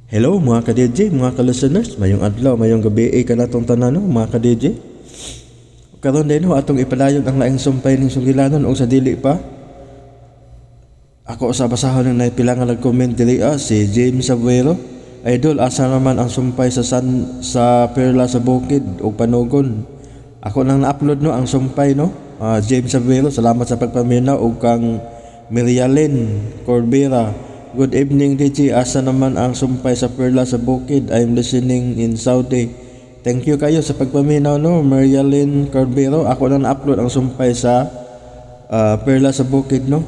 Hello mga ka-DJ, mga ka-listeners, mayong adlaw, mayong gabi eh, kanatong tanan no, mga ka-DJ. Karon din ho atong ipadayon ang laing sumpay ning sugilanon og sa dili pa. Ako sa basahon ng naipila nga nag-comment diri si James Abuero. Idol, asa naman ang sumpay sa San sa Perla sa Bukid og Panugon. Ako nang na-upload no ang sumpay no. James Abuero, salamat sa pagpaminaw og kang Mirialyn Corbera. Good evening, DJ. Asa naman ang sumpay sa Perla sa Bukid? I'm listening in Saudi. Thank you kayo sa pagpaminaw no, Marialyn Corbero. Ako na na-upload ang sumpay sa Perla sa Bukid no.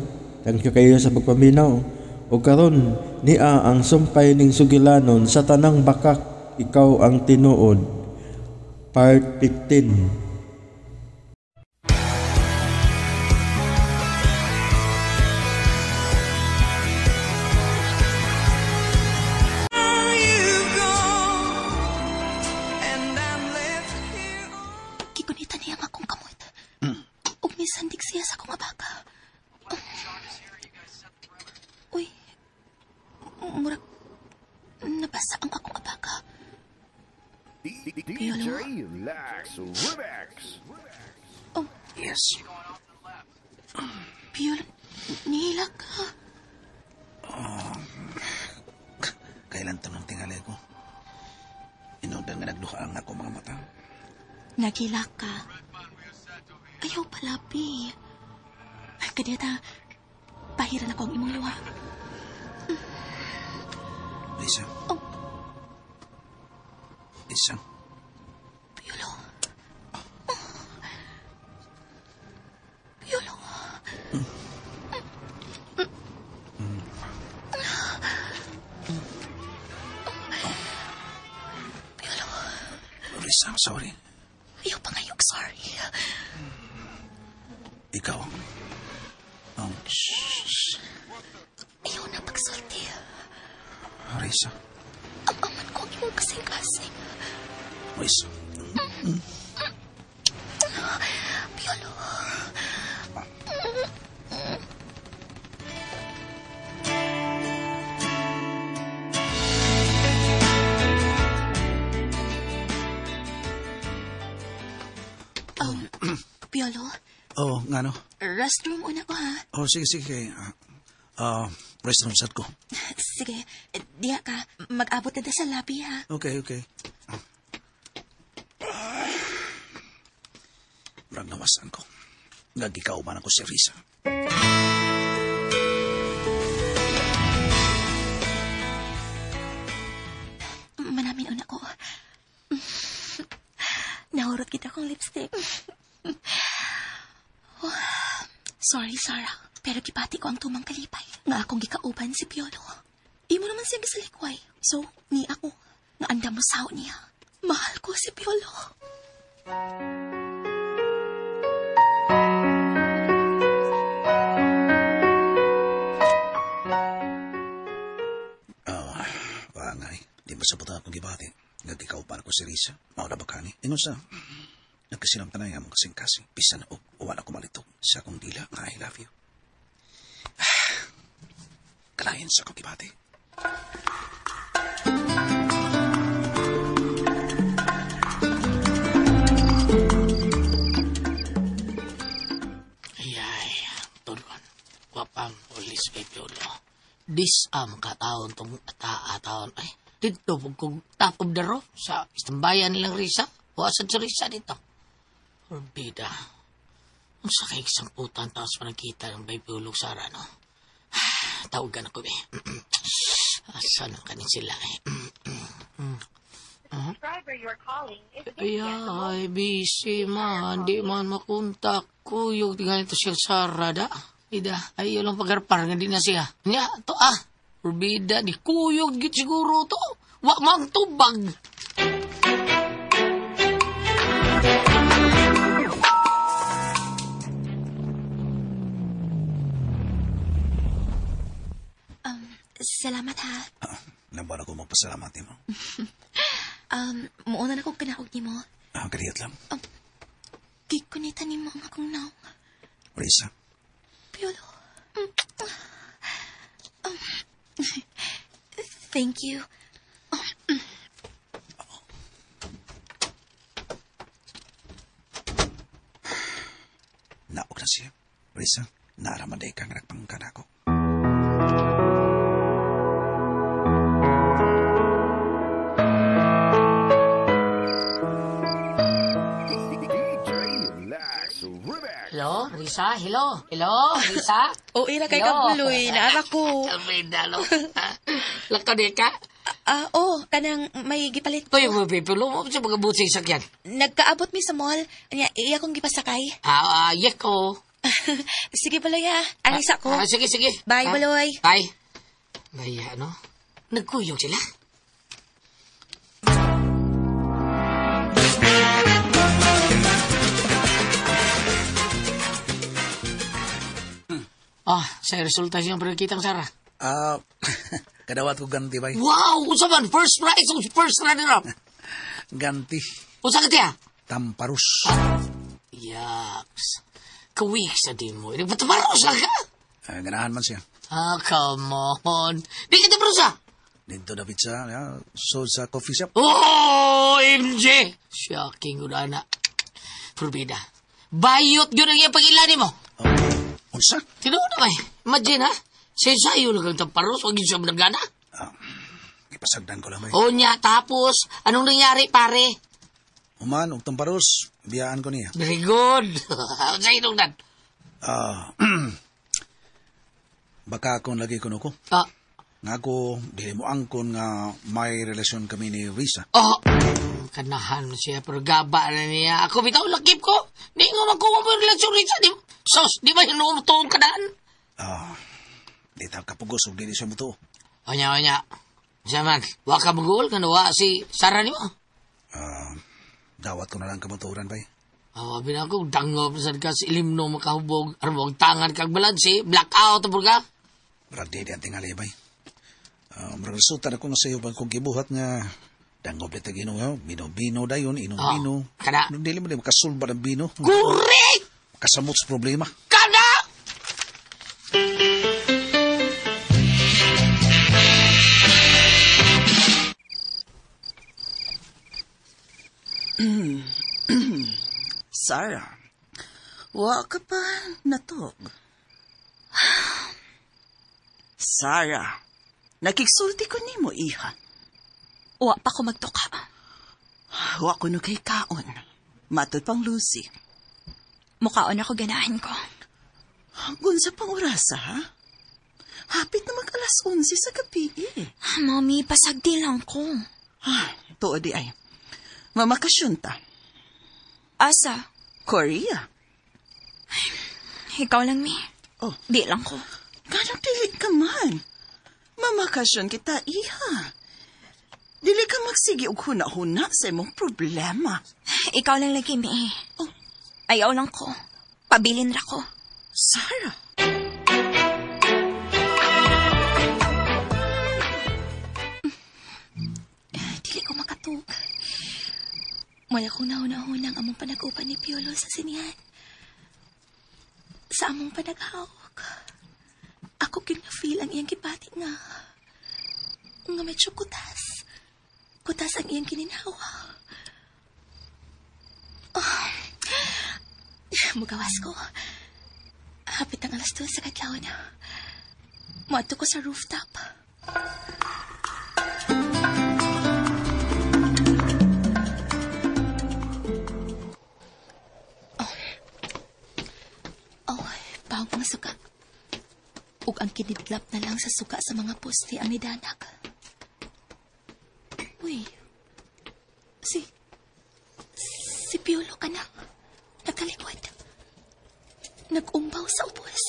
Thank you kayo sa pagpaminaw. O karon niya ang sumpay ning sugilanon sa tanang bakak, ikaw ang tinuod. Part 15. Gikunita niya ang akong kamot. Ug misandig siya sa akong abaka. Uy, murag nabasa ang akong abaka. DJ Lax Remix. Oh, Yes. Piolo, nihilak ka. Kailan tanong tingali ko? Inudan nga nagduha ang ako mga mata. Naghilak ka. Ayaw palapi. Ay, kadiyata, pahiran ako ang imong luha. Lisa. Oh. Lisa. Piolo. Piolo. Piolo. Lisa, I'm sorry. Ayaw pa ngayok, sorry. Ikaw. Oh, shh. Ayaw na pagsulti. Risa. Amaman ko ang imong kasing-kasing. Risa. Piolo. Piolo, Oh, ngano? Restroom una ko ha. Oh, sige, sige. Restroom sad ko. Sige, diha ka. Mag-abot na sa lobby ha. Okay, okay. Murag nawasan ko. Nagikauban ako si Risa. Manamin una ko. Nahurot kita kong lipstick. Oh, sorry, Sarah. Pero gipati ko ang tumang kalipay. Nga akong gikauban si Piolo. Imo naman siya gisalikway. So, ni ako. Nga andam mo sao niya. Mahal ko si Piolo. Oh, pangay. Di ba sa buta akong gibati? Nagikauban ako si Risa. Mao na ba kani? Ingon sa, nagkasinamtanay among kasing-kasing. Bisan og wala ko malitok sa akong dila nga I love you. Kalahin sa akong gibati. Ay, tulon. Wapang pulis kay Piolo. Disam ka taon tong ata-ataon. Ay, dito po kong top of the roof sa istambayan nilang Risa. Huwasan sa Risa dito. Orbida. Ang sakay isang putan taas pa nagkita ng bay Piolo Sara, no? Tawagan ako, eh. Asa na kanin sila, eh. Ay, busy man. Di man makontak. Kuyog, tingnan ito siya Sara, da. Ida, ay, yun lang pagarpar, nga di na siya. Nya, to ah. Orbida, di kuyog, git siguro to. Wa mang tubag. Salamat ha. Nabuan ako magpasalamat mo. Muuna na kong kanahog ni mo. Kadiyot lang. Gikunita ni mo ang akong naong. Risa. Piolo. Thank you. Risa, naaraman day kang nagpangkan ako. DJ Lax Remix. Hello, Risa? Hello? Hello, Risa? Oo, ira kay Hello. kabuloy. Naara ko. Kalmida, no? Lakaw di ka? Ah, oh, kanang may gipalit ko. Kuya mo, pipulo mo sa mga buti sakyan. Nagkaabot mi sa mall. Nya, iya kong gipasakay. Ah, ah, yes ko. Sige, Baloy ha. Anisa ko. Ah, sige, sige. Bye, Ah, Baloy. Bye. Bye, ano? Nagkuyog sila. Ah, sa resulta siyang pagkitang Sarah. Ah, kadawat ko ganti, bay. Wow! Unsa man? First prize o first runner-up? Ganti. Unsa ka tiya? Tamparus. Yaks. Kawik sa di mo. Nagpataparos lang ka? Ah, ganahan man siya. Ah, come on. Di ka taparos ah. Dito David sa, ya, so sa coffee shop. Oh, MJ! Shocking ko na. Probida. Bayot yun ang iyang pag-ilani mo. Oh, unsa? Tinuod na ba eh. Imagine ha? Sa sayo lang ang tamparos, huwag yun siya managana. Ah, ipasagdan ko lang, bay. O niya, tapos, anong nangyari pare? Human, og tamparus, biyaan ko niya. Very good. Sa inong nan? Ah, baka akong lagi kuno ko. Ah, Nga ako, dili mo angkon nga may relasyon kami ni Risa. oh, kanahan mo siya, pero gaba na niya. Ako bitaw, lakip ko. Di nga makuha mo yung relasyon Risa. Di, sos, di ba hinuumtuong kanaan? Ah, di ta kapugos og dili siya mutuo. Onya, onya. Siya man, wa ka magul, kanawa si Sarah ni mo. Ah, dawat ko na lang kamuturan, bay. Oh, abi na ko, dangop sad ka sa ilimno makahubog. Aron mo, tangan kag balanse, blackout ang ka. Murag dili ang tingali, bay. Ah, murag resulta na ko nga sayo pag kong gibuhat nga dangop na tag-inom, bino-bino dayon, inom-bino. Ah, kana. Nung dili mo di makasulba ng bino. Correct! Makasamot sa problema. Kana! Sarah, wa ka pa natog. Sarah, nakigsulti ko nimo, iha. Wa pa ko magtuka. Wa ko no kay kaon. Matod pang Lucy. Mukaon ako ganahan ko. Gunsa pang orasa, ha? Hapit na mag alas 11 sa gabi, eh. Ah, Mommy, pasagdi lang ko. Ah, tuod di ay. Mamakasyon ta. Asa? Korea. Ikaw lang, mi. Oh. Di lang ko. Ganang dili ka man. Mamakasyon kita, iha. Dili ka magsigi og huna-huna sa imong problema. Ikaw lang lagi, mi. Oh. Ayaw lang ko. Pabilin ra ko. Sarah. Dili ko makatug. Wala kong nahuna-hunang among panag-upan ni Piolo sa sinihan. Sa among panaghawak. Ako gyud na-feel ang iyang gibati nga. Nga medyo kutas. Kutas ang iyang gininhawa. Oh. Mugawas ko. Hapit ang 2:00 sa kadlawon. Moadto ko sa rooftop. Oh, bawang mga suka. Ug ang kinidlap na lang sa suka sa mga poste ang nidanak. Uy, si Piolo ka na. Nagkalikod. Nag-umbaw sa ubos.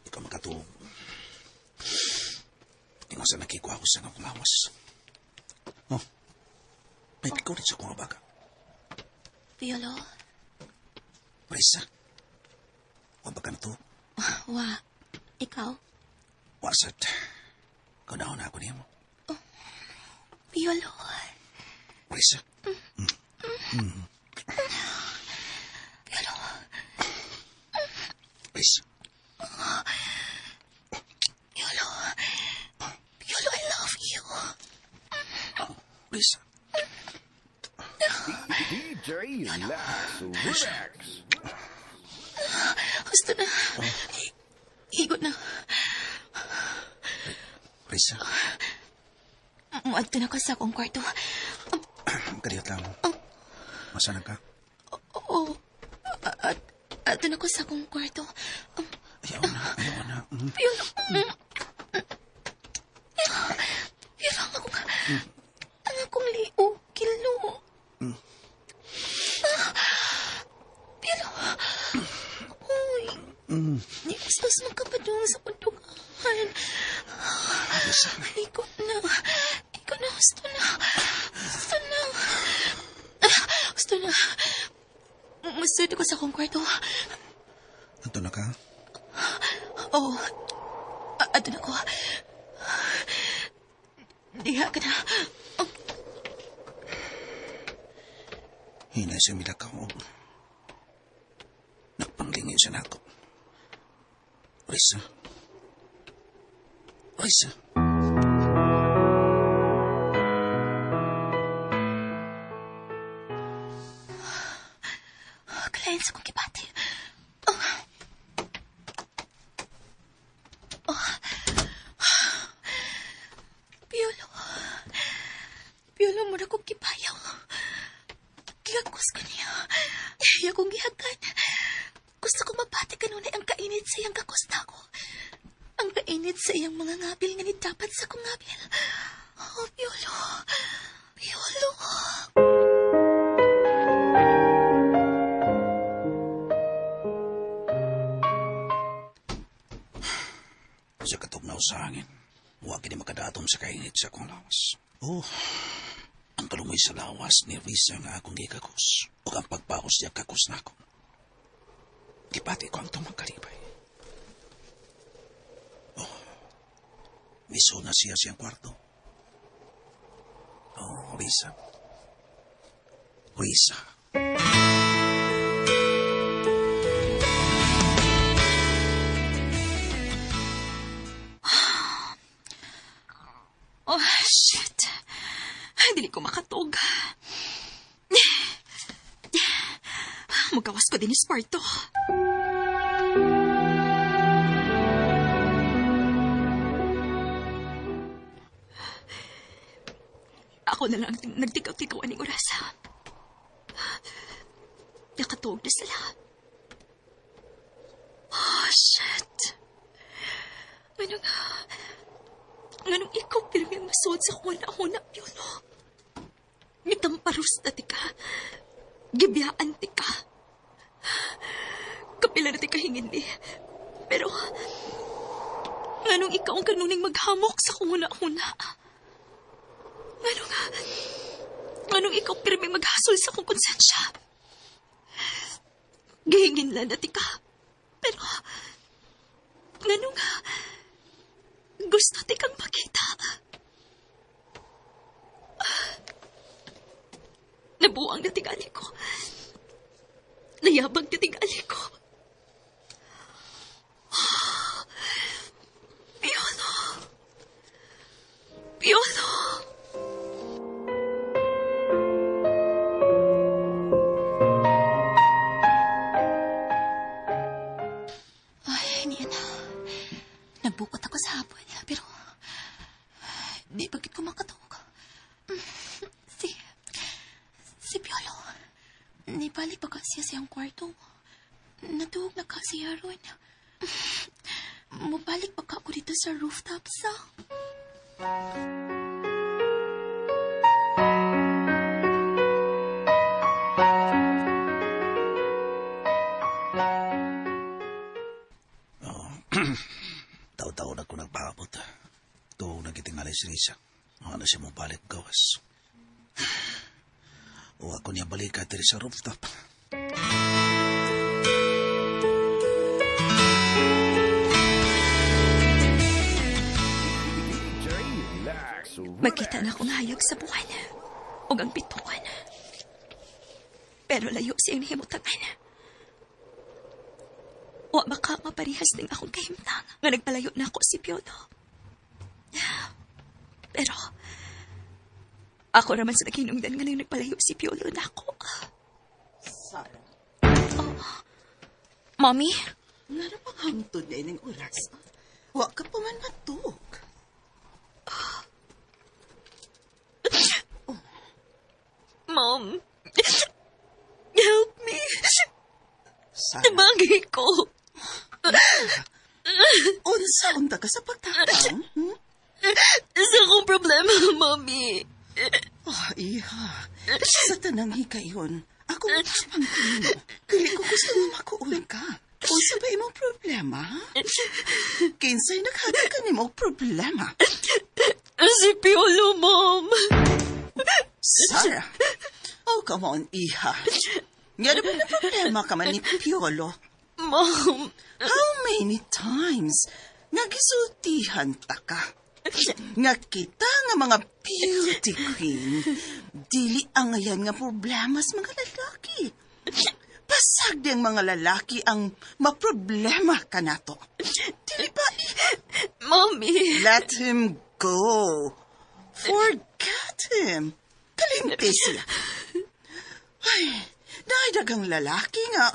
Ikaw makatuog. Ingon sa nakikuha ko sa nga kumawas. Oh, may pikulit sa kong baga. Piolo, Marisa, wa ba ka na to? wa, ikaw? Wasat. Kunahon na ako niyo. Piolo. Marisa. Piolo. Marisa. Piolo. Piolo, I love you. Risa. DJ Lax Remix. Gusto na. Higot na. Risa, Muadto na ko sa akong kwarto. kadiyot lang. Masana ka? Oo. Adto na ko sa akong kwarto. Ayaw na, ayaw na. Piolo. Piolo, ang akong lio, kilo. Piolo. Uy. Niustos man ka pa doon sa kundukan. Risa. Ikaw na. Ikaw na. Gusto na. Gusto na. Gusto na. Masud ko sa akong kwarto. Anto na ka? Oo. Ato na ko. Diha ka na. Hinay sa milakaw. Nagpanglingin siya nako. Risa. Risa. Kalayan sa kong kibati. Piolo. Piolo, mura kong kipayaw. Gigakos ko niya. Iya kong gihagan. Gusto ko mabati kanunay ang kainit sa iyang kakos na ako. Ang kainit sa iyang mga ngabil nga ni dapat sa kong ngabil. Oh, Piolo. Piolo. Sa katugnaw sa hangin, huwag kini makadatom sa kainit sa akong lawas. Oh, ang kalumoy sa lawas ni Risa nga akong gikakos o ang pagpaos niya kakos na ako. Gipati ko ang tumang kalibay. Oh, miso na siya siyang kwarto. Oh, Risa. Risa. Oh, shit. Ay, dili ko makatog. Magawas ko din is kwarto. Ako na lang nagtikaw-tikaw aning orasa. Nakatuog na sila. Oh, shit. Nganong ikaw pirmi ang masuod sa huna-huna, Piolo. Ngitamparos na ti ka. Gibiyaan ti ka. Kapila na ti ka hingin ni. Pero, nganong ikaw ang kanuning maghamok sa huna-huna? Nganong ikaw pirmi maghasol sa kong konsensya? Gihingin lang na ti ka. Pero, nganong gusto ti kang makita. Nabuang na tingali ko. Nayabang na tingali ko. Piolo. Piolo. Ay, niya na. Nabukot ako sa hapon, pero di bakit ko makatawag. Si Piolo, nibalik pa kasi siya siyang kwarto. Natuog na kasi ron. Mabalik pa ka ako dito sa rooftop sa. Oh, taw-taw na ko nagpaabot. Tuog na gitingali si Risa. Ano siya mo balik gawas. O ako niya balik diri sa rooftop. Magkita na akong hayag sa buwan o ang bituan. Pero layo siyang nahimutangan. Wa baka maparihas ning akong kahimtang nga nagpalayo na ako si Piolo. Pero Ako raman sa nakinungdan nga nang nagpalayo si Piolo na ako. Sarah, Mommy? nga na pang hangtod na ining oras. Wa ka pa man matug. Mom? Help me. Sarah, Nabangay ko. unsa unta ka sa pagtatang? Hmm? Sa akong problema, Mommy. Oh, iha. Sa tanang hikayon, ako matapang kanino. Dili ko gusto nga makuul ka. Unsa ba imong problema? Kinsay naghatag ka nimo og problema? Si Piolo, Mom. Sarah. Oh, come on, iha. Nga na ba na problema ka man ni Piolo? Mom. How many times nga gisultihan ta ka? Nga kita nga mga beauty queen, dili angayan nga problema sa mga lalaki. Pasag di ang mga lalaki ang maproblema ka nato. Dili ba, iha? Mommy. Let him go. Forget him. Kalimti siya. Ay, naidagang lalaki nga.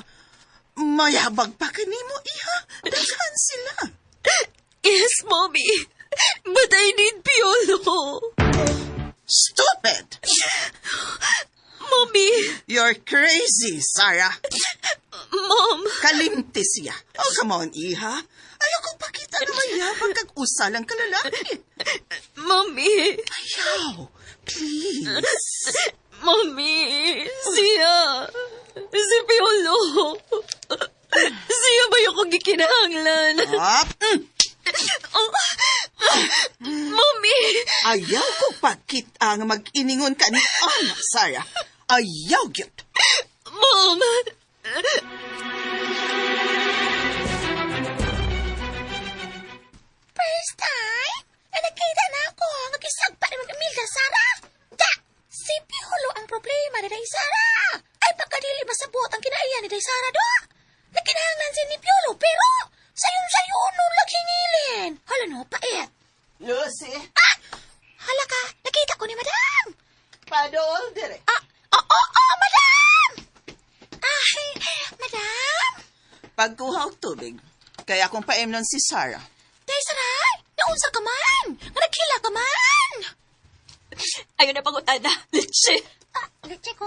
Mayabag pa kanimo, iha. Daghan sila. Yes, Mommy. But I need Piolo. Stupid! Mommy. You're crazy, Sarah. Mom. Kalimti siya. Oh, come on, iha. Ayaw ko pakita na mayabag kag usalang kalalaki. Mommy. Ayaw. Please. Mommy. Siya. Si Piolo. Siya ba yung kong gikinahanglan? Up. Oh. Mommy. Ayaw ko pakita nga mag-iningon ka ni Ana, Sarah. Ayaw gyud. Mom. First time na nakita na ako nga gisagpa ni Ma'am Imelda, Sarah. Da! Si Piolo ang problema ni Day Sarah. Ay pagkadili masabot ang kinaiya ni Day Sarah do. Nakinahanglan siya ni Piolo pero sayon-sayon nun lang hingilin. Hala no, pait. Lucy, Ah! Hala ka, nakita ko ni Madam. padol dire. Ah, oo, oo, Madam! Ay, Madam! Pagkuha og tubig, kaya akong paimnon si Sarah. Day Sarah, naunsa ka man? Nga nagkila ka man? Ayaw na pangutana. Leche. Ah, leche ko?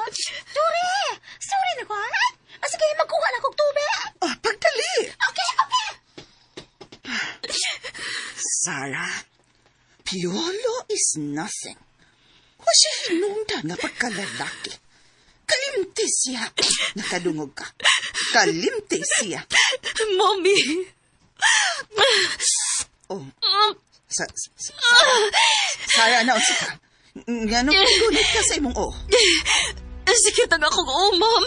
Sorry! Sorry na ko, ha? Ah, sige, magkuha lang kog tubig. Ah, pagdali! Okay, okay. Sarah, Piolo is nothing. Wa siya hinungdan nga pagkalalaki. Kalimti siya. Nakadungog ka. Kalimti siya. Mommy. Oh. Sarah, Sarah, naunsa ka? Nga nung gunit ka sa imong o. Sige, tanga akong oh, Mom.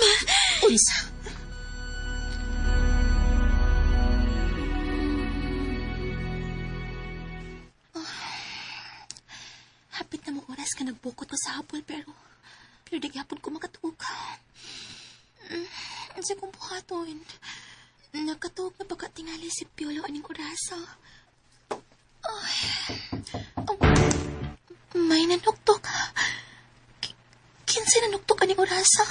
Unsa? Hapit na mo oras ka nagbukot ko sa hapol pero di gyapon ko makatuog. Unsa kong buhaton? Nakatuog na baka tingali si Piolo aning orasa. Ay, oh, may nanuktok. Kinsay nanuktok aning orasa?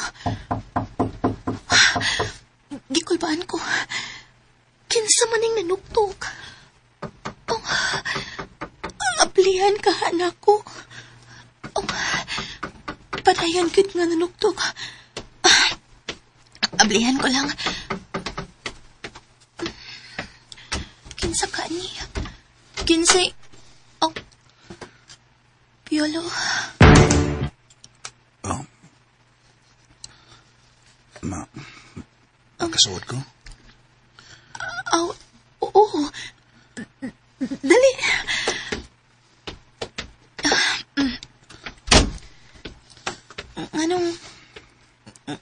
Gikulbaan ko. Kinsa maning nanuktok? Oh, ablihan ka, anak ko. Oh, padayon gud nga nanuktok. Ah, ablihan ko lang. Kinsa ka niya? Kinsay... Oh, Piolo. Oh. Makasuot ko? Aw, oo. Dali.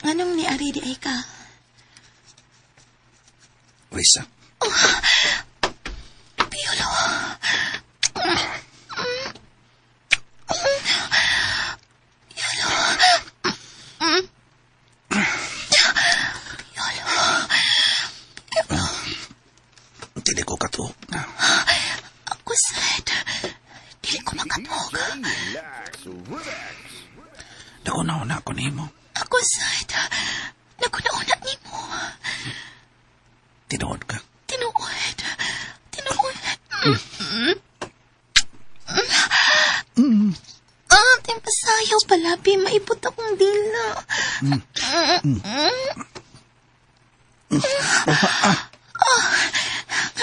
Nganong ni Ari di ay ka? Risa. Piolo. Dili ko katuok. Ako sad. Dili ko makatuog. Relax, relax. nimo. Ako, sad. Naguna-una nimo. Tinuod ka. Tinuod. Tinuod. Ah, timpasayaw palabi. Maipot akong dila.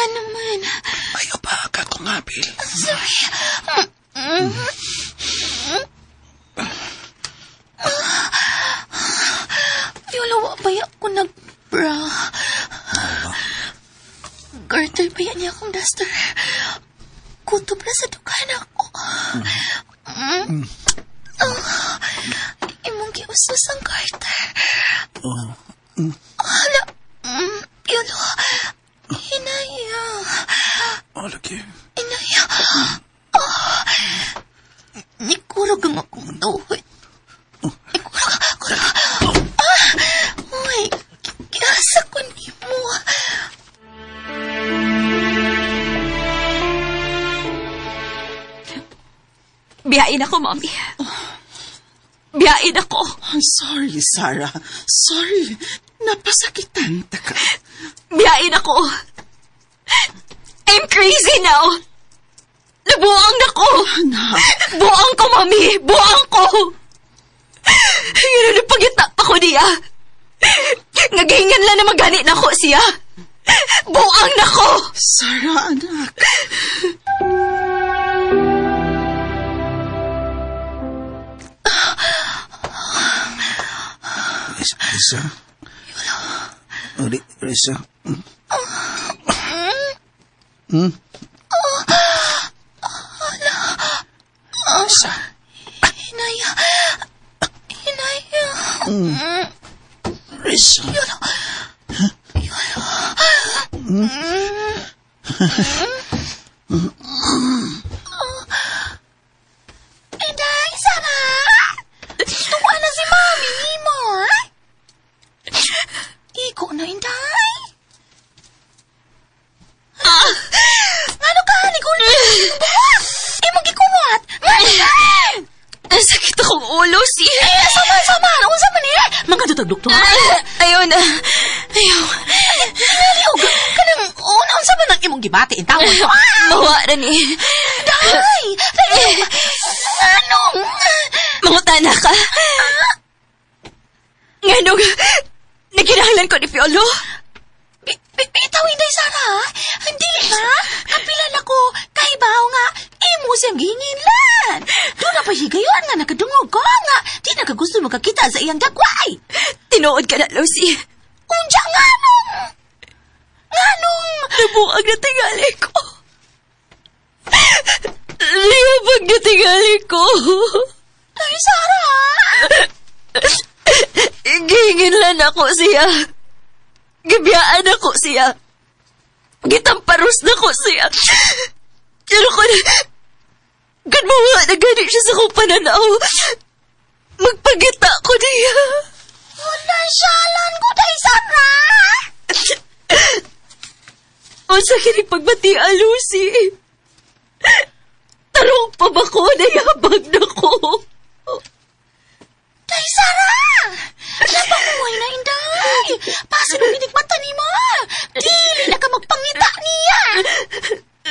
Ano man? Ayaw pa ka kong abil. Sorry. Piolo, wa ba ako nag-bra? Garter ba yan niya akong duster? Kutob na sa dukan ako. Imong giusos ang garter. Hala. Piolo. Hinaya. Oh, lagi. Inaya. Nikurog ang akong tuhod. Nikurog. Kurog. Uy, giasa ko nimo. Biyain ako, Mommy. Biyain ako. I'm sorry, Sarah. Sorry. Napasakitan ta ka. Biyain ako. I'm crazy now. Nabuang na ko. Anak. Buang ko, Mami. Buang ko. Yun ang pagita pa ko niya. Nagahingan lang na magani na ko siya. Buang na ko. Sarah, anak. Risa. Risa. Risa. Hinaya. Hinaya. Risa. Inday, Sarah! Tuwa na si Mami mo. Iko na, Inday. Ano ka? Ni buwas! Imong gikuwat! Ang sakit akong ulo, si. Sama, sama! Unsa man eh? Mga dutag doktor. Ayaw na. Ayaw. Tinaliog! Kanang una, unsa man ang imong gibati in tawon? Mawa na ni. Day! Day! Anong? Mangutana ka. Nganong, nagkinahanglan ko ni Piolo? Bitaw, Inday Sarah. Hindi na. Kapilan ako. Kahibaw nga. Imo siyang gihinginlan. Doon na pa higayon nga nakadungog ko nga. Di nakagusto makakita sa iyang dagway. Tinuod ka na, Lucy. Unja nga nung. Nga nung. Nabuang na tingali ko. Liyabag na tingali ko. Ay, Sarah. Gihinginlan ako siya. Gibiyaan ako siya. Gitamparos na ko siya. Pero kung mawa na gani siya sa kong pananaw, magpagita ko niya. Wala siyalan ko, Day Sarah. Unsa kini pagbati, Lucy? Tarong pa ba ko? Nayabag na ko. Day Sarah! Napamuhay na, Inday! Paso nung inikmata ni mo! Dili na ka magpangita niya!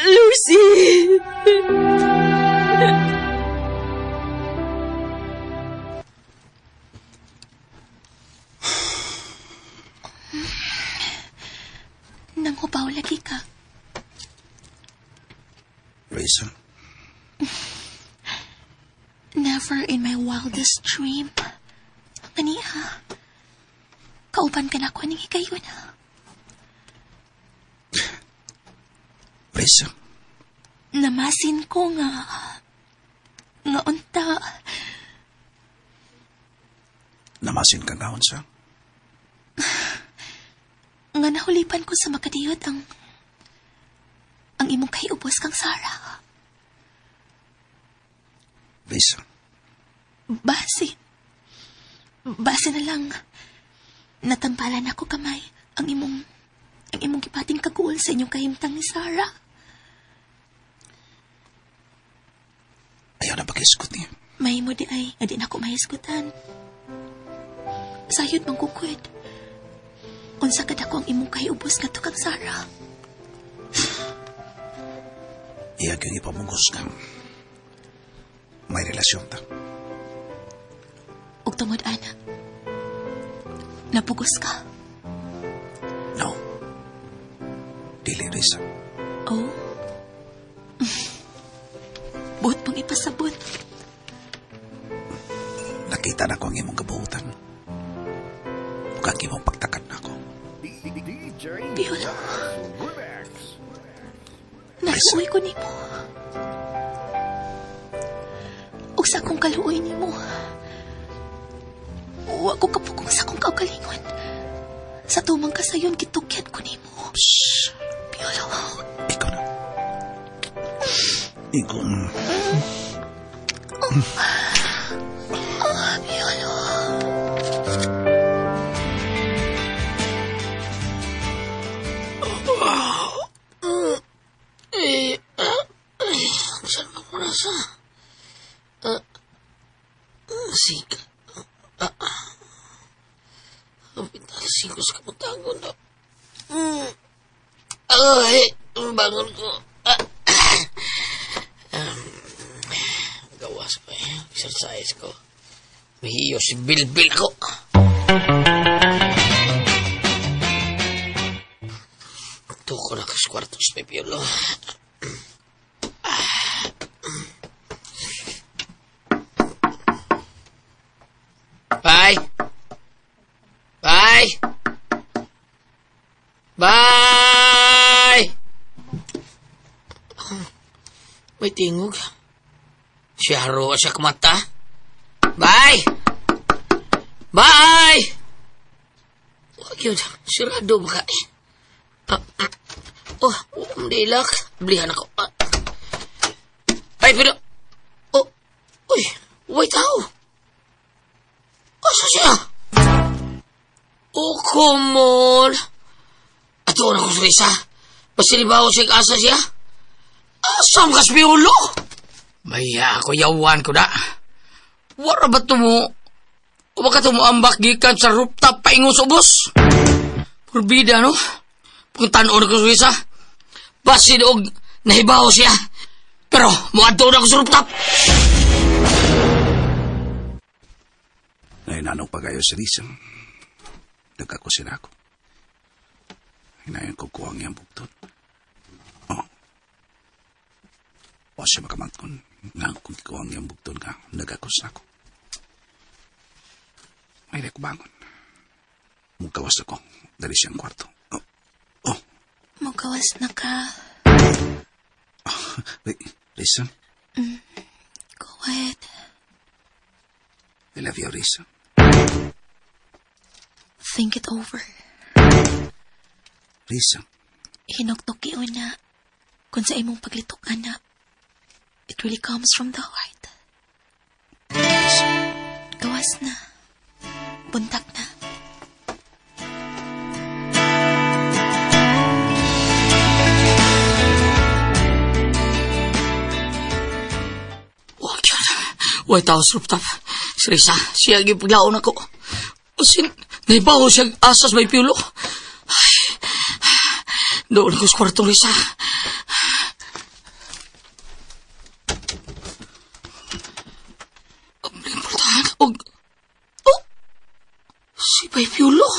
Lucy! Nanghubaw lagi ka. Risa. Never in my wildest dream. Aniha, kauban ka na ko ning higayon. Risa. Namasin ko nga unta. Namasin ka nga unsa? Nga nahulipan ko sa makadiyot ang imong kaiubos kang Sarah. Risa. Base na lang natampalan ako kamay ang imong gipating kaguol sa inyong kahimtang ni Sarah. Ayaw na pag-isgot niya. May mo di ay nga di na ako mahisgutan. Sayod mangkukod. Unsa kada ko ang imong kahiubos nga kang Sarah. Iyag yung ipamugos ka. May relasyon ta. Ug tungod ana, napugos ka? No. Dili, Risa. Oh? Buot mong ipasabot. Nakita na ko ang imong kabuutan. Ug ang imong pagtakat na ako. Piolo. Naluoy ko nimo. Ug sa akong kaluoy nimo, wa ko kapugong sa akong kaugalingon. Sa tumang kasayon, gitukyan ko nimo. Psst. Piolo. Ikaw na. Ikaw na. Oh, Piolo. Saan ba ko nasa? Sika. Kapital, siko sa kamutagon na. Ay, bangon ko. Gawas ko eh. Exercise ko. Mihiyo si Bilbil ako. Tuko na kas kwarto sa Pipiolo. Bye! Bye! Bye! May tingog. Siya haro siya kumata. Bye! Bye! Wag yun. Sirado ba ka? Oh, hindi ilak. Blihan ako. Ay, pero... Oh, uy, wait tao. Asa siya? Oh, come on. Ato na ko sa isa. Pasilibaw siya asa siya. Asam kas biulo? Maya ako yawan ko na. Wara ba tumo? O baka tumuambak gikan sa rooftop paingon sa ubos? Purbida, no? Pagtanoon ko sa isa. Basin og nahibaw siya. Pero muadto na ko sa rooftop. Ngayon pa kayo si Risa. Nagkakusin ako. Hinayon ko kuwang iyang bugtod. Oh. O siya makamangkon. Nga kung kuwang iyang bugtod nga, nagkakos na ako. May ko bangon. Mukawas ako. Dali siyang kwarto. Oh. Oh. Mukawas na ka. Oh. Wait, Risa. Go ahead. I love you, Risa. Think it over. Risa. Hinuktok na. Kung sa imong paglitok, anak, it really comes from the heart. Risa. Gawas na. Buntak na. Wag yun. Way tao sa rooftop. Si Risa, siya gipaglaon ako. Sin, naibaw siya asas may piulo. Ay, doon ko sa kwartong Risa. Ang importante, og... Oh! Si Bay Piulo.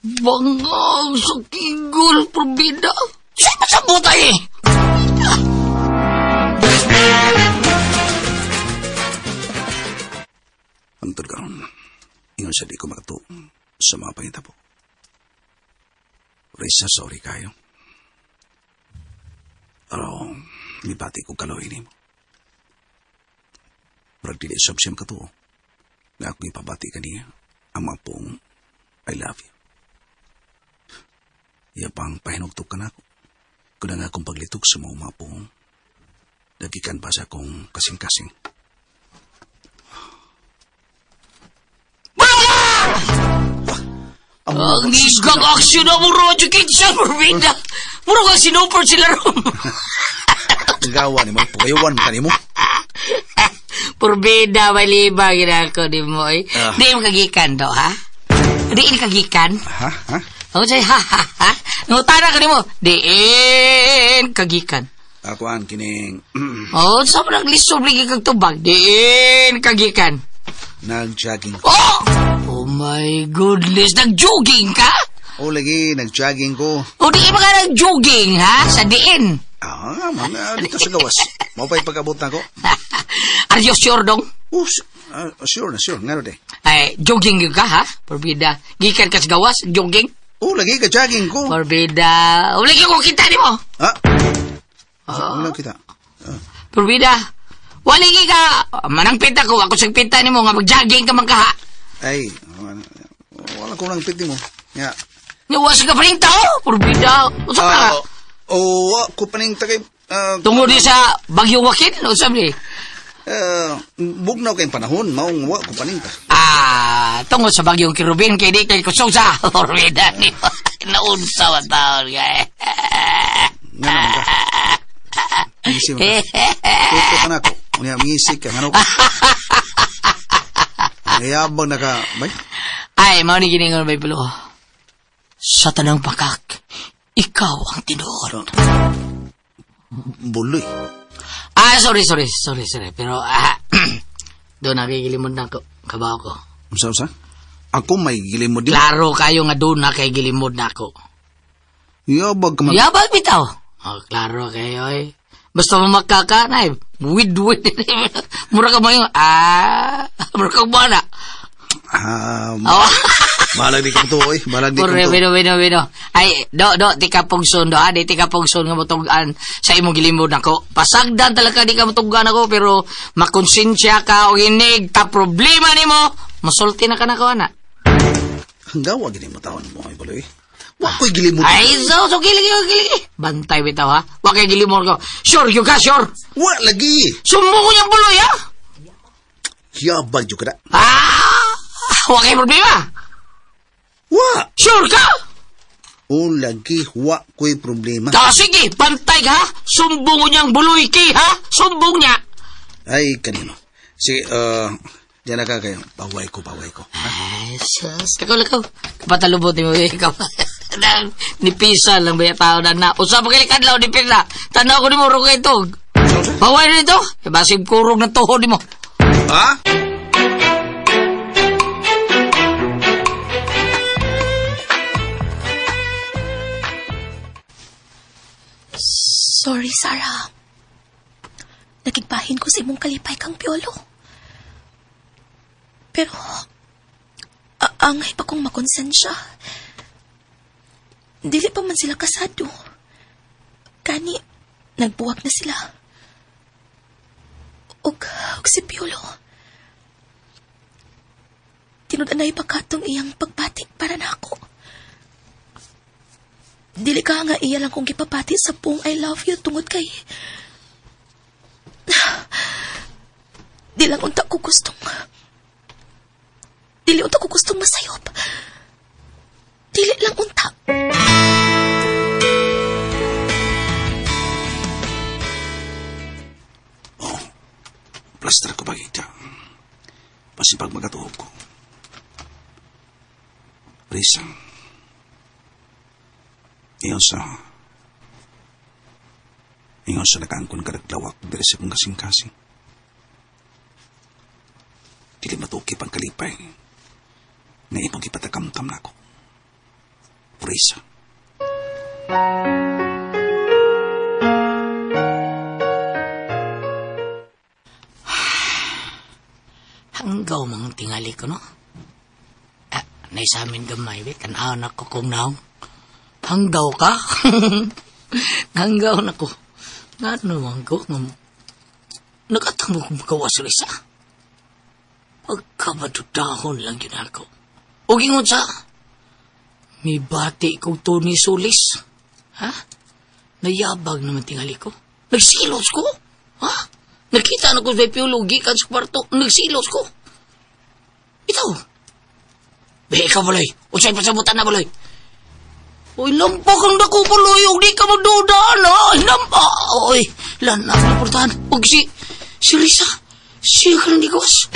Bangag sa kigol, probida. Siya masabot ay eh! Ang karon, ingon sa di ko makatuo sa mga pangitabo. Risa, sorry kayo. Pero, nibati ko kaluhin nimo. Pero dili sab siya makatuo. Nga akong ipabati kaniya, ang mga pong I love you. Iya pang pahinugtok ka na ako. Kuna nga akong paglitok sa mga pong, nagikan pa sa akong kasing-kasing. Ang isgang aksyon na muro education, Morbida. Muro kang sinupor sila ron. Gawa ni mo, pugayawan ka ni mo. Purbida, maliba, ginako di mo, eh. Di mo kagikan do, ha? Di ini kagikan? Ha? Ha? O, say, ha, ha, ha? Nangutana ka ni mo, diin kagikan. Akuan, kining... Oh, sa mo naglisob lagi kag tubag, diin kagikan. Nag-jogging ko. Oh! Oh my goodness, nag-jogging ka? O lagi, nag-jogging ko. O di ba ka nag-jogging, ha? Sa diin. Ah, man, dito sa gawas. Mao pa'y pag-abot na ko. Are you sure, dong? Oh, sure na, sure. Ngano de? Ay, jogging yun ka, ha? Porbida. Gikan ka sa gawas, jogging? Oh, lagi ka jogging ko. Porbida. O, lagi ko kita ni mo. Ha? Wala kita. Porbida. Wali ka. Manang pita ko. Ako sa pita ni mo nga mag-jogging ka man ka, ha? Ay, wala ko nang piti mo. Ya. Nga, wala sa kapaling tao. Porbida. Usa ka. Oh, ko paning tagay. Tungod di sa Bagyong Joaquin, o sabi? Bugnaw kayong panahon, maong wa ko paning ta. Ah, tungod sa Bagyong Kirubin, kay di kay kusog sa Porbida ni mo. Naunsa wa taon ka. Nga naman ka. Ngisi man ka. Tuto ka na ako. Unya, ngisi ka. Ngano ka? Ngayabang na ka. Bay? Ay, mao ni giningon may pulo. Sa tanang pakak, ikaw ang tinuod. Buloy. Ah, sorry. Pero, doon nakikilimod na ako. Kabaw ko. Unsa? Ako may gilimod din. Klaro kayo nga doon nakikilimod na ako. Yabag ka man. Yabag bitaw. Oh, klaro kayo eh. Basta mamakaka na eh. Wid. Mura ka mo yung, mura ka mo na. Oh. Balag di kong to, oy. Balag di kong to. Bino. Ay, do, di ka pugson, do, ha? Di ka pugson nga mutugan sa imong gilimod nako. Pasagdan talaga di ka mutugan ako, pero makonsensya ka o inig, ta problema nimo, masulti na ka na ko, ana. Hanggawa gini mo taon mo, ay, baloy. Wa ko'y gilimod. Ay, so, giligi. Bantay bitaw, ha? Wa kay gilimod ko. Sure, you ka, sure. Wa lagi. Sumbong ko niyang buloy, ha? Yabag yung kada. Ah! Wa kay problema. Wa! Sure ka? O lagi, wa ko'y problema. Ta, sige, bantay ka, ha? Sumbong ko niyang buloy ki, ha? Sumbong niya. Ay, kanino. Sige, diyan na ka kayo. Paway ko. Ay, sus. Lakaw. Kapatalubot mo, ikaw. Nipisa lang ba yung tao na na. Usap ka kadlaw, nipisa. Tanaw ko ni mo, rugay ito. Paway na ito. Basig kurog na tuhod ni mo. Ha? Sorry, Sarah. Nagigbahin ko sa imong kalipay kang Piolo. Pero, angay pa kong makonsensya. Dili pa man sila kasado. Kani, nagbuwag na sila. Og si Piolo. Tinud-anay pa katong iyang pagbati para na ako. Dili ka nga iya lang kong gipapati sa pong I love you tungod kay... Di lang unta ko gustong... Dili unta ko gustong masayop. Dili lang unta. Oh, plaster ko bagita. Pasipag magatuob ko. Risa. Ingon sa nakaangkon kadaglawak diri sa kong kasing-kasing. Dili matukip ang kalipay na imong ipatakamtam na ako. Risa. Hanggaw mga tingali ko, no? Ah, naisamin gamay, be. Tanaw na ko kung naong. Hanggaw ka? Hanggaw na ko. Ano man ko? Nakatamo kong magawa sa isa. Pagkamadudahon lang yun ako. O gingon sa, may bati kong Tony Solis. Ha? Nayabag naman tingali ko. Nagsilos ko. Ha? Nakita na ko sa Piolo, gikan sa kwarto. Nagsilos ko. Ito. Be, ikaw baloy. Usay pasabutan na baloy. Uy, lampak ang dako baloy. Huwag di ka magduda, na. Lampak. Uy, lanak na portahan. Huwag si Risa. Siya ka lang digos.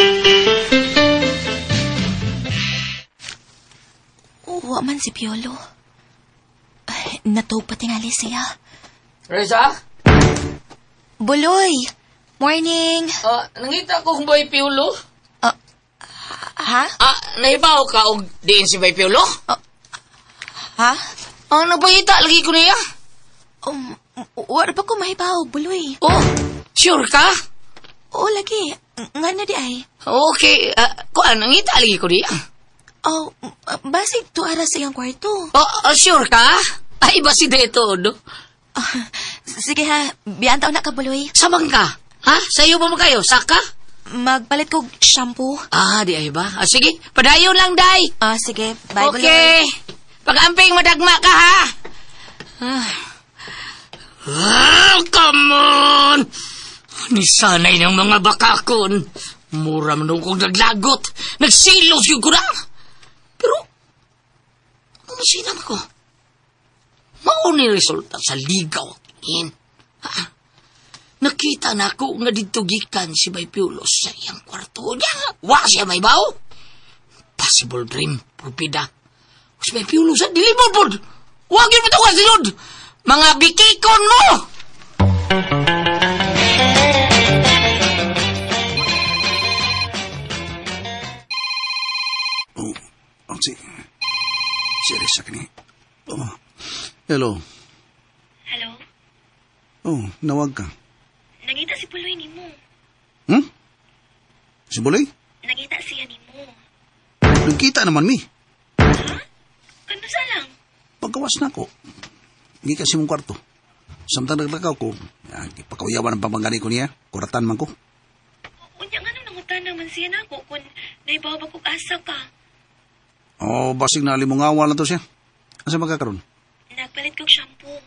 Wa man si Piolo. Natog pa tingali siya. Reza? Buloy! Morning! Nangita ko kung Bay Piolo. Ha? Nahibaw ka og diin si Bay Piolo? Ha? Nagpangita lagi ko niya. Wala pa ko mahibaw, Buloy. Oh, sure ka? Oo, lagi. Nga na di ay. Okay. Kuan, nangita lagi ko niya. Oh, basig tuara sa iyang kwarto. Oh, sure ka? Ay, basi dito, no? Sige ha, biyaan taon na ka, Buloy. Samang ka? Ha? Sayo ba mo kayo? Saka? Magpalit kog shampoo. Di ay ba? Sige, padayon lang, day. Sige. Bye, Buloy. Okay. Pag-amping, madagma ka, ha? Come on! Nisanay ng mga bakakon. Mura man kong naglagot. Nagsilos yung ko na. Pero, umasinam ko. Mauni resulta sa ligaw. Ha? Nakita na ako nga dito gikan si Bay Piolo sa iyang kwarto niya. Wa siya may baw. Possible dream, purpida. Si Bay Piolo sa dilibod. Wag yun matawa silod. Mga bikikon mo! Oh, si Risa kini. Oh. Hello. Hello? Oh, nawag ka. Nangita si Buloy ni mo. Si Buloy? Nangita siya ni mo. Nagkita naman mi. Ha? Kano sa lang? Pagkawas na ko. Hindi kasi mong kwarto. Samtang naglakaw ko, ipakauyawan ang pamangani ko niya. Kuratan man ko. Unya nga nung nangutan naman siya na ako kung naibaw ba kong asa ka. Oh, basig na limungawa lang to siya. Asa magkakaroon? Nagpalit kog shampoo.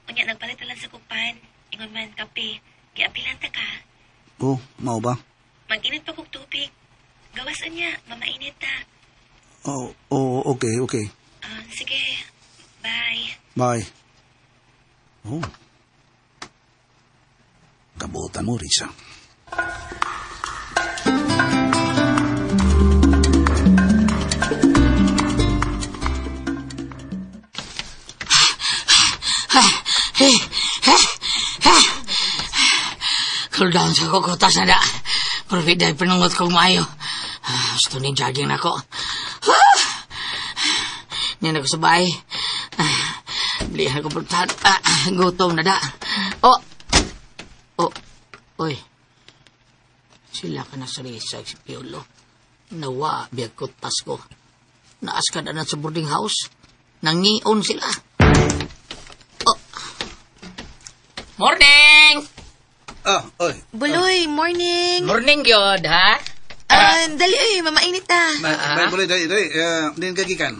Unya nagpalit na lang sa kupan. Ingon man kape. Giapilan ta ka. Oh, mao ba? Mag-init pa kog tubig. Gawasan niya, mamainit ta. Oh, okay, okay. Sige, bye. Bye. Oh. Kabutan mo, Risa. Cool down sa kukutas na da. Pero dahil pinungot kong maayo. Gusto ni jogging na ko. Niyan ako sa bahay. Bilihan ko pagtahan. Gutom na da. Oh! Oh! Uy. Sila ka na sa Risa, si Piolo. Nawa, biyag ko tas ko. Naas ka na sa boarding house. Nangion sila. Oh! Morning! Oy. Buloy, morning. Morning, yun, ha? Dali, oy, mamainit na. Bye, Buloy, dali, dali. Din kagikan.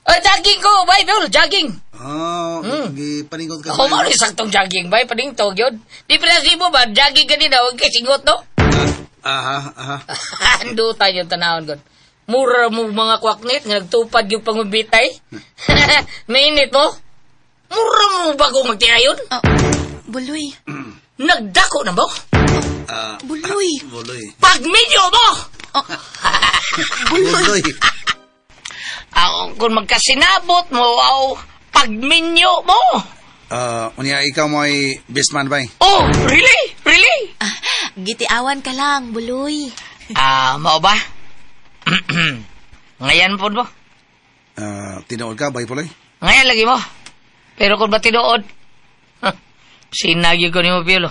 Oh, jogging ko, bye, Piolo, jogging. Oh, gipaningot ka. Ako mo rin saktong jogging, bay, paningtog yun. Di pa mo ba, jogging ka din, huwag ka singot, no? Aha, aha. Ando tayo yung tanahon ko. Mura mo mga kwaknit, nga nagtupad yung pangubitay. Mainit mo? Mura mo bago magtirayon? Buloy. Nagdako na mo? Buloy. Buloy. Pagminyo mo! Buloy. Buloy. Kung magkasinabot mo, aw, pagminyo mo! Unya, ikaw mo ay best man, bay. Oh, really? Really? Gitiawan ka lang, Buloy. Mao ba? Ngayon po mo? Tinuod ka, bay, Buloy? Ngayon lagi mo. Pero kung ba tinuod? Sinagyo ko ni mo, Piolo.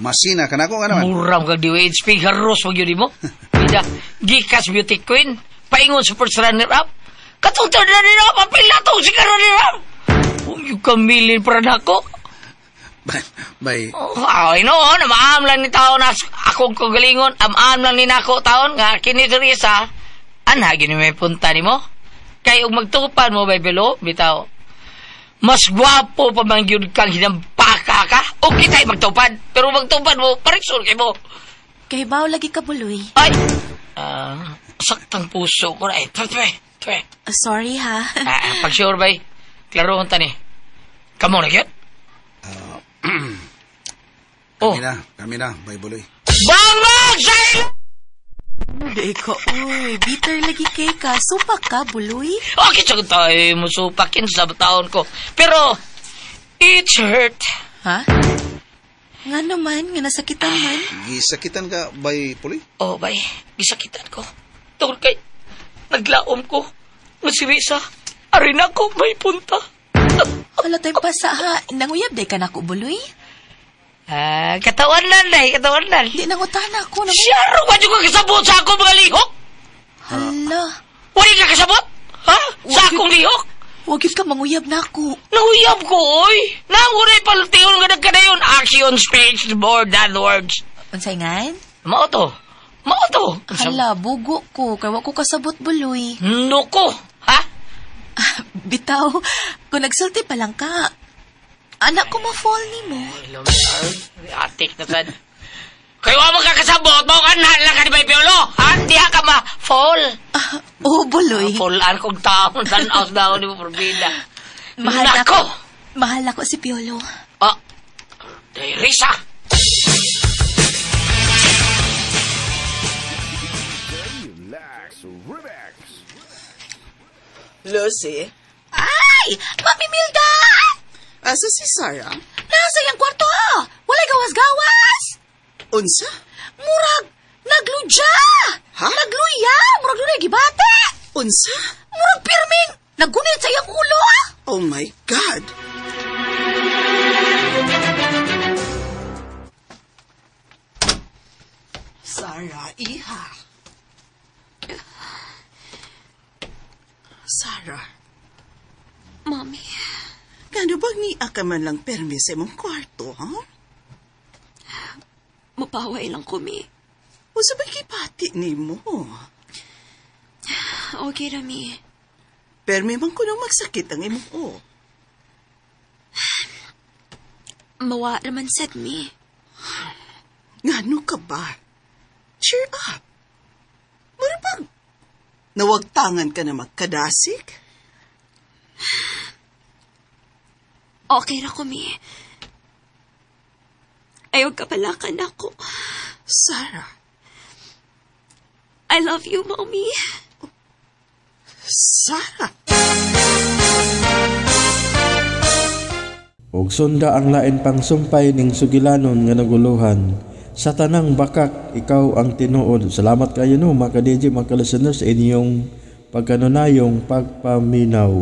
Masina ka na ko, ano man? Mura mo kag DWHP, haros wag yun mo. Pida, gikas beauty queen, paingon sa first runner-up. Katong third runner-up, apil na tong si runner-up. Uy, kamilin para na ako. Bay. Oh, ay no, namaam lang ni taon na akong kagalingon, amaam lang ni nako taon, nga kini Teresa, anha, gini may punta ni mo. Kay ug magtupan mo, bay Belo, bitaw. Mas gwapo pa man yun kang hinampaka ka, o kita'y magtupad. Pero magtupad mo, parisol kay mo. Kay bao lagi ka, Buloy. Ay! Saktang puso ko na eh. Twe, twe. Sorry, ha? Pag sure, bay. Klaro ta ni. Kamo na yun? Kami na, bay Buloy. Bangag sa ilo! Di ka, uy. Bitter lagi kay ka. Supak ka, buloy. Okay, sa tayo musupakin sa taon ko. Pero, it's hurt. Ha? Nga naman, nga nasakitan man. Gisakitan ka bay Puloy? Oh, bay, gisakitan ko. Tungkol kay, naglaom ko. Nga si Risa, arin ako may punta. Wala tayong pasa, ha? Nanguyab day ka na ako, buloy. Ah, katawan na, day, katawan na. Di nangutana ako. Siyaro, wadyo ka kasabot sa akong mga lihok? Hala. Wala ka kasabot? Ha? Sa akong lihok? Huwag yun ka manguyab na ako. Nanguyab ko, oy. Nangunay palutiyon nga nagkadayon. Action speaks more than words. Unsay ngan? Mao to. Mao to. Hala, bugo ko. Kay wa ko kasabot, buloy. Nuko, ha? Bitaw, kung nagsulti pa lang ka, anak ko ma-fall ni mo. Atik na sad. Kayo wa mo kakasabot, mao ka na lang ka ni Bay Piolo. Ha? Diha ka ma-fall. Oh, buloy. Fall an kong taon, tanaw daw ni mo probida. Mahal na Nako! ako. Mahal ako si Piolo. Ah, Risa! Relax, Remix. Lucy, Ay! Mami Milda! asa si Sarah? Nasa iyang kwarto ha! Walay gawas-gawas! Unsa? Murag! Nagludya! Ha? Nagluya! Murag dunay gibate! Unsa? Murag pirming! Naggunit sa iyang ulo ah! Oh my God! Sarah, iha. Sarah, Mami, kano bang niya ka man lang permi sa imong kwarto, ha? mapaway lang kumi. Unsa ba gibati nimo? Okay rami. Permi man kuno magsakit ang imong o. Mawa naman sad mi. Ngano ka ba? Cheer up. Mura bang nawagtangan ka na magkadasig? Okay ra ko mi. Ayaw ka pala ka nako. Sarah, I love you, Mommy. Sarah. Og sunda ang lain pang sumpay ning sugilanon nga naguluhan. Sa tanang bakak, ikaw ang tinuod. Salamat kayo no, mga ka-DJ, mga ka-listeners, sa inyong pagkanunayong pagpaminaw.